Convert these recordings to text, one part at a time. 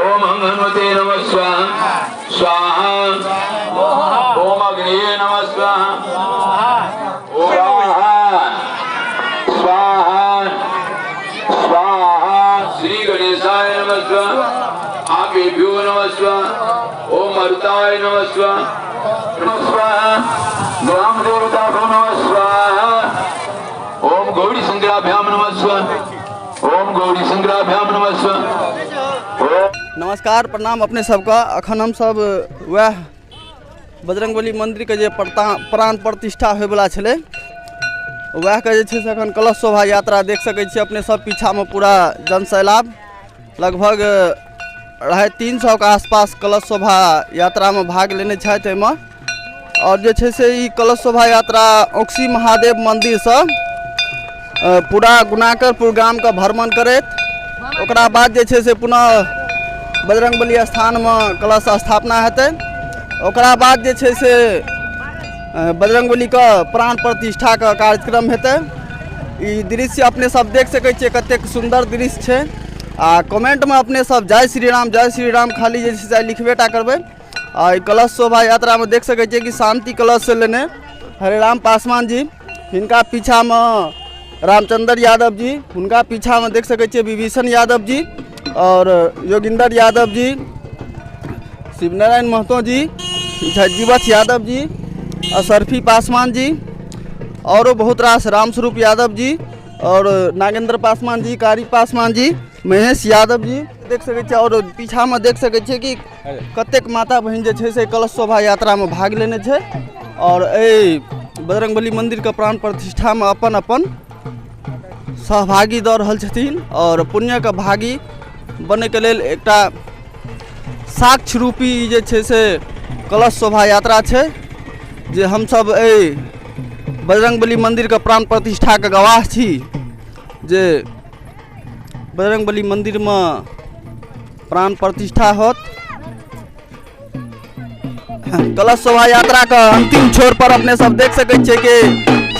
ओम हं हनुमते नमः स्वाहा स्वाहा। ओम अग्निये नमः स्वाहा स्वाहा स्वाहा स्वाहा। श्री गणेशाय नमः स्वाहा। आपेभ्यो नमः स्वाहा। ओम मरुताय नमः स्वाहा नमः स्वाहा। ग्राम देवताभ्यो नमः स्वाहा। ओम गौरी शंकराभ्याम नमः स्वाहा। ओम गौरी शंकराभ्याम नमः स्वाहा। नमस्कार, प्रणाम अपने सबके। अखन हम सब वएह बजरंगबली मंदिरके जे प्राण प्रतिष्ठा होयवला छलै वएहके जे छै से अखन कलश शोभा यात्रा देख सकै छियै अपने सब। पीछामे पूरा जनसैलाब, लगभग 350 के आसपास कलश शोभा यात्रामे भाग लेने छथि एहिमे। और जे छै से ई कलश शोभा यात्रा औक्सी महादेव मंदिरसँ पूरा गुणाकरपुर गामके भ्रमण करैत ओकरा बाद जे छै से पुनः बजरंगबली स्थानमे कलश स्थापना हेतै। ओकरा बाद जे छै से बजरंगबलीके प्राण प्रतिष्ठाके कार्यक्रम हेतै। ई दृश्य अपने सब देख सकै छियै, कतेक सुन्दर दृश्य छै। आ कमेंटमे अपने सब जय श्री राम जय श्री राम खाली जे छै से लिखबे टा करबै। आ ई कलश शोभा यात्रामे देख सकै छियै कि शान्ति कलश से लेने हरेराम पासवान जी, हिनका पीछामे रामचंद्र यादव जी, हुनका पीछामे देख सकै छियै विभीषण यादव जी और योगिंदर यादव जी, शिवनारायण महतो जी, जीवछ यादव जी, असरफी पासवान जी, औरो बहुत रास रामस्वरूप यादव जी और नागेंद्र पासवान जी, कारी पासवान जी, महेश यादव जी देख सकै छियै। और पीछामे देख सकै छियै कि कतेक माता बहिन जे छै से कलश शोभा यात्रामे भाग लेने छै और एहि बजरंगबली मंदिरके प्राण प्रतिष्ठामे अपन अपन सहभागी दऽ रहल छथिन और पुण्यके भागी बनैके लेल एकटा साक्ष्य रूपी जे छै से कलश शोभा यात्रा छै जे हमसब एहि बजरंगबली मंदिरके प्राण प्रतिष्ठाके गवाह छी जे बजरंगबली मंदिरमे प्राण प्रतिष्ठा होत। कलश शोभा यात्रा के अंतिम छोर पर अपने सब देख सकै छियै कि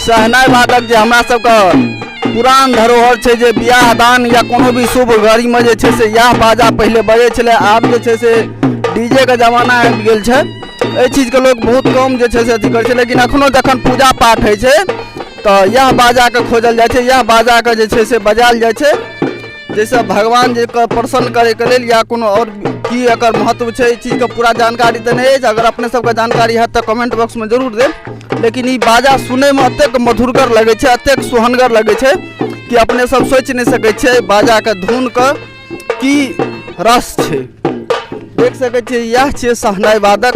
शहनाई वादक जे हमरा सबके पुरान धरोहर छै जे बियाह दान या कोनो भी शुभ घड़ी में जे छै से इएह बाजा पहिले बजै छलै। आब जे छै से डीजे के जमाना आबि गेल छै, एहि चीजके लोक बहुत कम जे छै से अथी करै छै, लेकिन अखनो जखन पूजा पाठ होइ छै तऽ इएह बाजाके खोजल जाइ छै, इएह बाजाके जे छै से बजायल जाइ छै, जाहिसँ भगवान जी के प्रसन्न करैके लेल या कोनो आओर की एकर महत्व छै एहि चीजके पूरा जानकारी तऽ नहि अछि। अगर अपने सबके जानकारी हैत तऽ कमेंट बॉक्समे जरूर देब। लेकिन ई बाजा सुनैमे एतेक मधुरगर लगै छै, एतेक सोहनगर लगै छै कि अपने सब सोचि नहि सकै छियै बाजाके धुनके की रस छै। देख सकै छियै इएह छियै शहनाई वादक।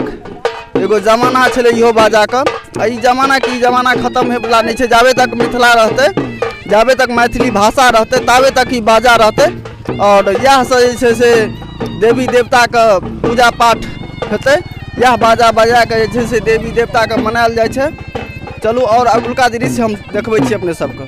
एगो जमाना छलै इहो बाजाके, आ ई जमाना के ई जमाना खत्म होइवला नहि छै। जाबे तक मिथिला रहतै, जाबे तक मैथिली भाषा रहतै, ताबे तक ई बाजा रहतै। आओर इएहसँ जे छै से देवी देवताके पूजा पाठ हेतै। इएह बाजा बजाके जे छै से देवी देवताके मनायल जाइ छै। चलू आओर अगुलका दृश्य हम देखबै छी अपने सबके।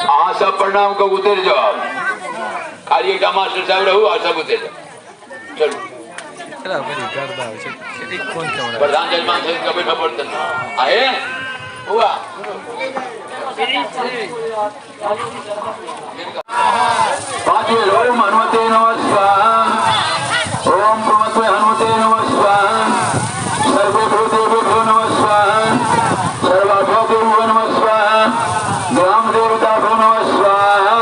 अहाँ सब प्रणाम कऽ उतरि जाउ, खाली एकटा मास्टर साहब रहू आ सब उतरि जाउ। चलू प्रधान जजमान सहित के बैठऽ पड़तनि। आहे हुआ पाँच बेर ओम हनुमते नमः स्वाहा, ओम प्रमत्वे हनुमते नमः स्वाहा, सर्वेभ्यो देवेभ्यो नमः स्वाहा, सर्वाभ्यो देवो नमः स्वाहा, ग्राम देवताभ्यो नमः स्वाहा,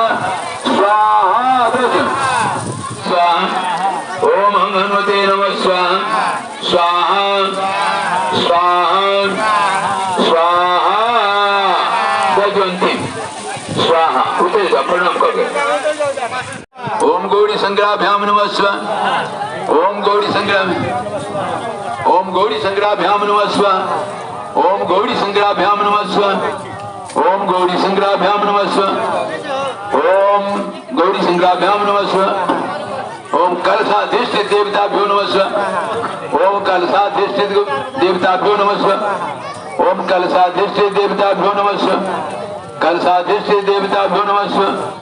स्वाहा स्वाहा। ओम हं हनुमते नमः स्वाहा। स्वाहा स्वाहा स्वाहा स्वाहा। अंतिम स्वाहा। उतर जाओ, प्रणाम कर। ओम गौरी शंकराभ्याम नमः स्वाहा। ओम गौरी शंकरा, ओम गौरी शंकराभ्याम नमः स्वाहा। ओम गौरी शंकराभ्याम नमः स्वाहा। ओम गौरी शंकराभ्याम नमः स्वाहा। ओम गौरी शंकराभ्याम नमः स्वाहा। ओम कलशाधिष्ठित देवताभ्यो नमः स्वाहा। ओम कलशाधिष्ठित देवताभ्यो नमः स्वाहा। ओम कलशाधिष्ठित देवताभ्यो नमः स्वाहा। कलशाधिष्ठित देवताभ्यो नमः स्वाहा।